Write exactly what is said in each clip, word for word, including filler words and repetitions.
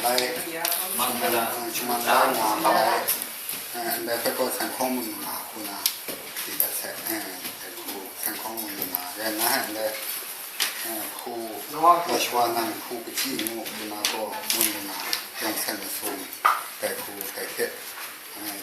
Ai, Mangala, Chumang Lai nga ai, eh, ndai hpe gaw Sanhkawng Mung nga hku na, di dat sai, eh, hku Sanhkawng Mung nga, rai nna, ndai, eh, hku, Yeshua nang hku kachyi ngu hku na gaw, Mung nga, yawng san masum, dai hku, dai hte, eh,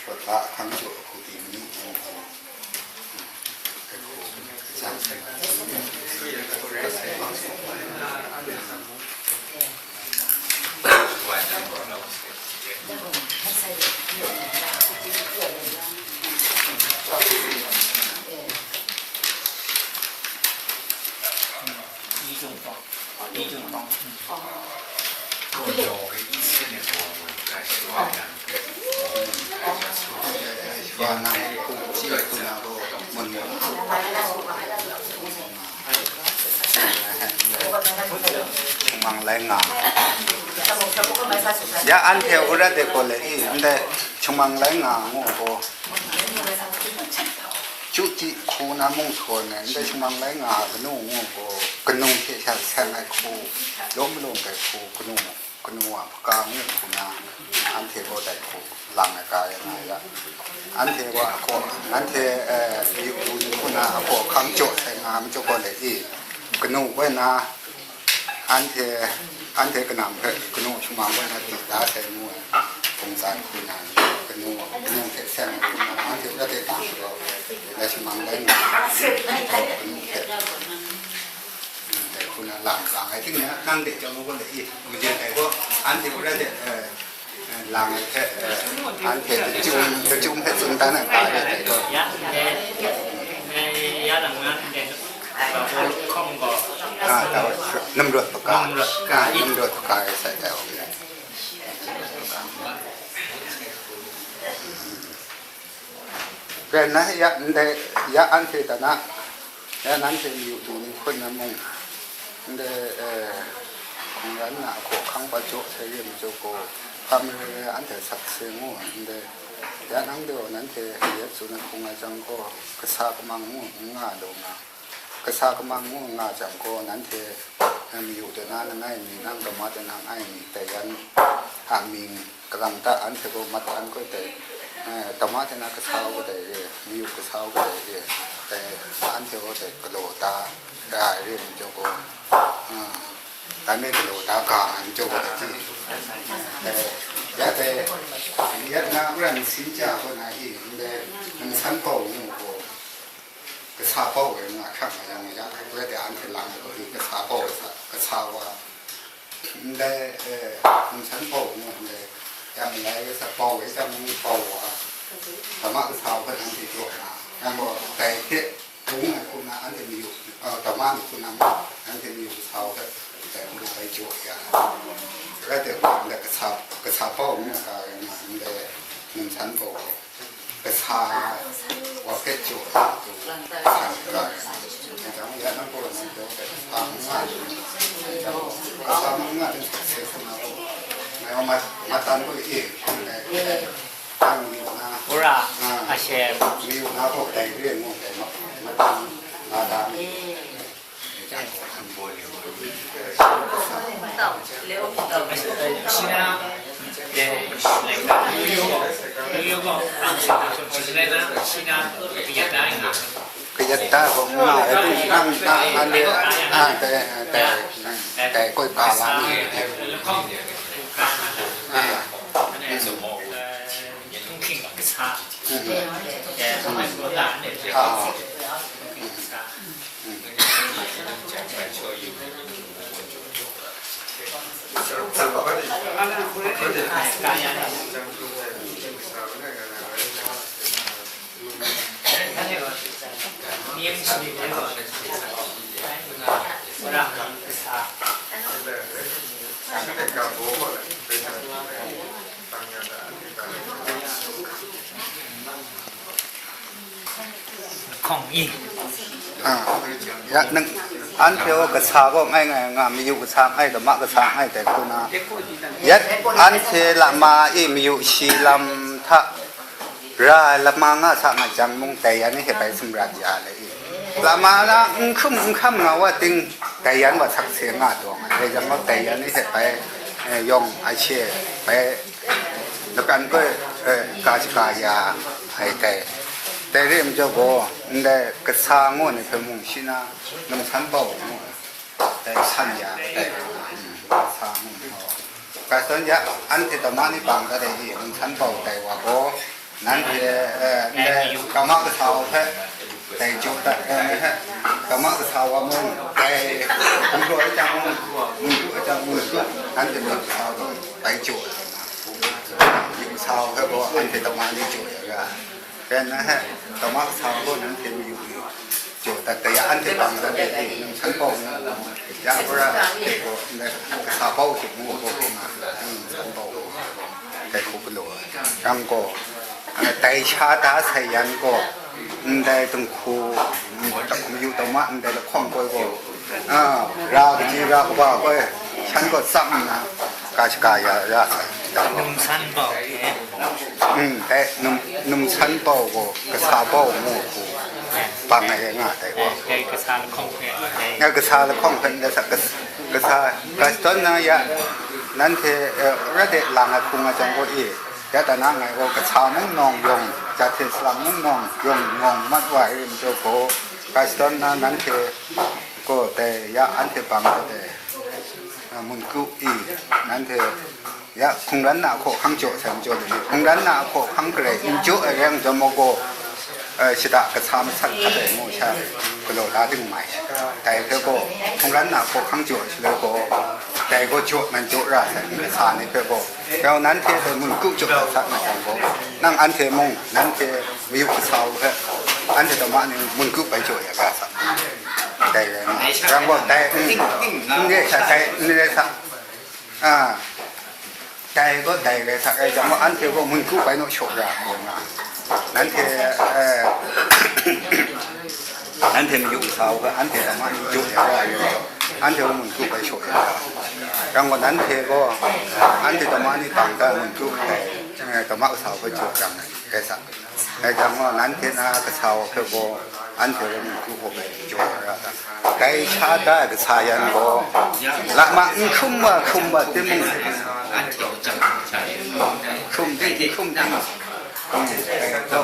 shawt la ahkang jaw hku di mi ngu hku. Chumang Lai nga. Ya anhte urat de ko le i, ndai Chumang Lai nga ngu ko. Chu ti hku na mung sawn ne, ndai Chumang Lai nga kanu ngu ko. Kanu hte sha seng ai hku, lawm malawm ai hku, kanu. Kanu a hpaka ngu hku na, anhte gaw dai hku lang ai ka ya nga ya. Anhte gaw ahkaw, anhte, eh, yu lu ni hku na ahkaw hkang jaw sai nga majaw gaw le i, kanu gaw na, anhte, anhte kanang hpe kanu Chumang gaw na di da sai ngu ai, hpung tsan hku na, kanu, kanu hte seng hku na, anhte gaw de ta gaw, la Chumang rai nga, kanu hte. Dai hku na lam lang ai ting na, nang de chyawm gaw le i, majen ai gaw, anhte hku rai de, eh, eh, lang ai hte, eh, anhte dachyum, dachyum hpe tsun dan ai ga rai dai gaw. Ya, eh, eh, ya lang ngan de, ba gaw hkawng gaw. Ah, da, namrawt hpaka. Namrawt hpaka. Ah, namrawt hpaka ai sai dai gaw. Rai nna, ya ndai, ya anhte dan a, ya nanhte mayu du ni hkun na mung, ndai, eh, hkungran na ahkaw hkang pat jaw sai re majaw gaw, hpa marai re anhte sakse ngu ai, ndai, ya nang de gaw nanhte ya tsun ai hkung ai jang gaw, kasa kamang ngu n nga lu nga. Kasa kamang ngu nga jang gaw, nanhte, eh, mayu de na langai mi, nang tama de na langai mi, dai yan a mying kalang ta, anhte gaw mat an gaw dai, eh, tama de na kasa gaw dai re, mayu kasa gaw dai re, dai anhte gaw dai galaw da, da ai re, majaw gaw, ah, dai me galaw da ga ai majaw gaw dai, eh, ya dai, ya na, maren sin ja gaw na i, ndai, nang san bau ngu gaw, kasa bau ai nga hkrak nga yang, ya hkrak de anhte lang ai gaw, kasa bau ai sa, kasa wa, ndai, eh, nsan bau ngu ndai, ya malai sa bau ai sa ngu bau wa, tama kasa wa hpe anhte jaw na, yang gaw dai hte bung ai hku na anhte mayu, eh, tama ni hku na ma, anhte mayu kasa wa hpe, dai hku na bai jaw ya. Rai de, ndai kasa, kasa bau ngu ka nga, ndai nsan bau ai. Kasa wa hpe jaw ai, kasa n ga ai. Dai jang, ya nang gaw nang gaw kasa n nga ai. Dai jang, kasa n nga ai hte sakse hkrum na gaw, ngai wa mat, matan gaw e hkrum ai, dai, dai, dai, mayu na, Ura, ah, Hashem. Mayu na gaw dai re ngu dai ma, matan na da. Kayat ta gaw nga, eh, nang, nang, ane, ah, dai, dai, dai, koi ka la ni. Ah. Mm. Mm. Ah. Hkawng i. Ah, ya, nang, anhte gaw kasa gaw ngai ngai nga, mayu kasa ngai, tama kasa ngai dai hku na. Ya, anhte lama e mayu shi lam hta ra lama nga sa nga jang mung, dai yan e hpe bai sumrat ya le i. Lama na n hkrum n hkam nga wa ting, dai yan wa sakse nga dawng ai. Dai jang gaw dai yan e hpe bai Eh, yawng a she bai lakan koi, eh, ka shaga ya ai dai. Dai re ai majaw gaw, ndai kasa ngu ni hpe mung shi na, numsan bau ngu, dai san ya dai, mm, kasa ngu ni gaw. Kasa ya, anhte tama ni bang da dai i, numsan bau dai wa gaw, nanhte, eh, ndai kama kasa wa hpe dai jaw dat ai ni hte, kama kasa wa mung, dai gumhpraw ai chyang mung, mungdu ai chyang mung, nanhte mayu kasa wa mung, bai jaw ai nga. Mayu kasa wa hpe gaw, anhte tama ni jaw ai ra. Pen na hte, tama kasa wa gaw, nanhte mayu ni jaw dat ai, anhte bang dat ai, numsan bau mu, ya, bra, hte gaw, ndai kasa bau hte mu gaw, nga, numsan bau mu. Dai hku galaw ai. Yang gaw, eh, dai sha da sai yan gaw, ndai dinghku, mm, mayu tama ndai lahkawng koi gaw, ah, ra kaji ra kaba koi, shan gaw tsam nna, ka shaga ya, ya sai. Numsan bau, eh. Mm, dai num-, numsan bau gaw, kasa bau ngu hku, bang ai nga dai gaw. Dai kasa lahkawng hpe, dai. Ya, kasa lahkawng hpe, ndai sa kas-, kasa, kasa tawn na ya, nanhte, eh, ra de lang ai hku nga jang gaw i, ya da na ngai gaw, kasa mung nawng yawng, ja hte salang mung nawng yawng, nawng mat wa ai rim jaw gaw, kasa tawn na nanhte gaw dai ya anhte bang ai dai, eh, mungkru i, nanhte ya hkungran na hkaw hkang jaw sai majaw le, hkungran na hkaw hkang garai n jaw ai rai yang jawm gaw, eh, shada kasa masat hkat ai ngu sha galaw la ding mai. Dai hpe gaw, hkungran na hkaw hkang jaw ai shaloi gaw, dai gaw jaw man jaw ra sai, kasa ni hpe gaw, yau nanhte dai mungkru jaw dat sa na yang gaw, nang anhte mung, nanhte mayu kasa wa hpe, anhte tama ni mungkru bai jaw ya ga sa. Dai rai nga. Yang gaw, dai, mm, n re sa, dai, n re sa. Ah, dai gaw dai rai sa, rai jang gaw, anhte gaw mungkru bai naw shaw ra, nga. Nanhte, eh, nanhte mayu kasa wa hpe, anhte tama ni jaw ya ra, anhte gaw mungkru bai shaw ya ra. Yang gaw, nanhte gaw, anhte tama ni tang da mungkru hpe, eh, tama kasa wa hpe jaw jang, rai sa. Dai jang gaw, nanhte na kasa wa hpe gaw, anhte rai mungkru gaw bai jaw ya ra ta? Dai sha da ai kasa yan gaw, lama n hkrum wa hkrum wa timung, hkrum ting, hkrum ting, mm, dai gaw,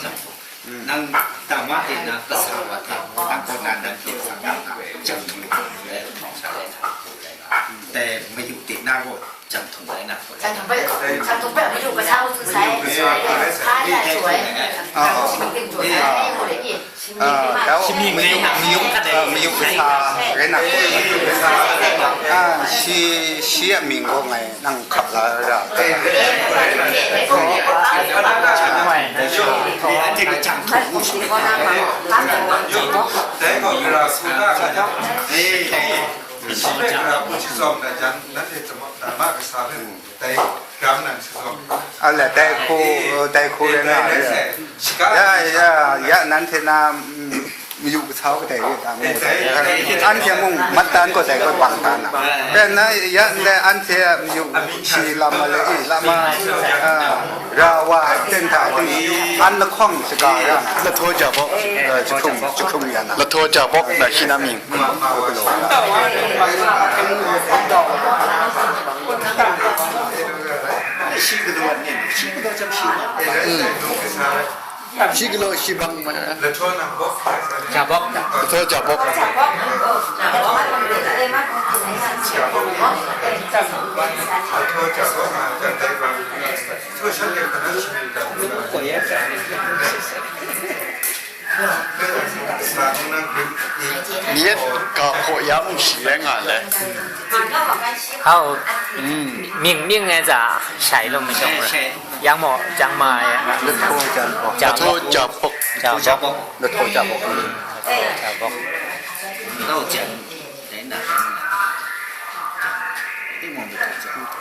jang, mm. Nang tama de na kasa wa hte, nang kaw na nang hte kasa wa na, jang htung ai hkawng sha rai na hku rai nga, dai mayu de na gaw jang htung rai na hku rai nga. Jang htung bai, jang htung bai mayu kasa wa tsun sai, hpa ya jaw ai, shimying ting jaw sai, ngu le i. Ah, dau, shimying mayu, mayu, ah, mayu kasa rai na hku rai nga. Ah, shi, shi a mying gaw ngai nang hkap la ra. Ala, dai hku, dai hku rai nga. Ya, ya, ya, nanhte na, mm, mayu kasa wa kadai re ta ngu, anhte mung mat dan gaw dai gaw bang dan na. Pen na ya ndai anhte mayu shi lam ma le i, lam ma, ah, ra wa ten hta ting an lahkawng shaga ya. Lahtaw ja bawk, eh, jahkrum, jahkrum ya na. Lahtaw ja bawk na shi na mying. Shi galaw ni, shi galaw jam shi. Shi galaw shi bang ma na. Lahtaw jabok. Lahtaw jabok. Myit ga hpaw ya mung shi rai nga le. Hau, mm, mying mying ai za, shai law majaw, yang maw, jang ma ai. Lahtaw jabok. Lahtaw jabok. Jabok. Lahtaw jabok. Lahtaw jabok. Lahtaw jabok.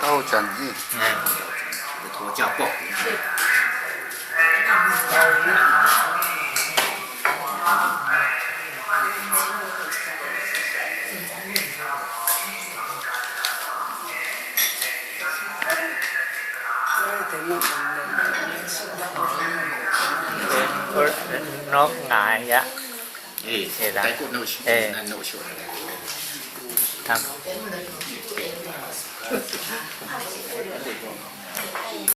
Lahtaw jan i. Lahtaw jabok. Nok nga ya. Eh, eh, dai kut nau shi, eh, nan nau shi. Tang.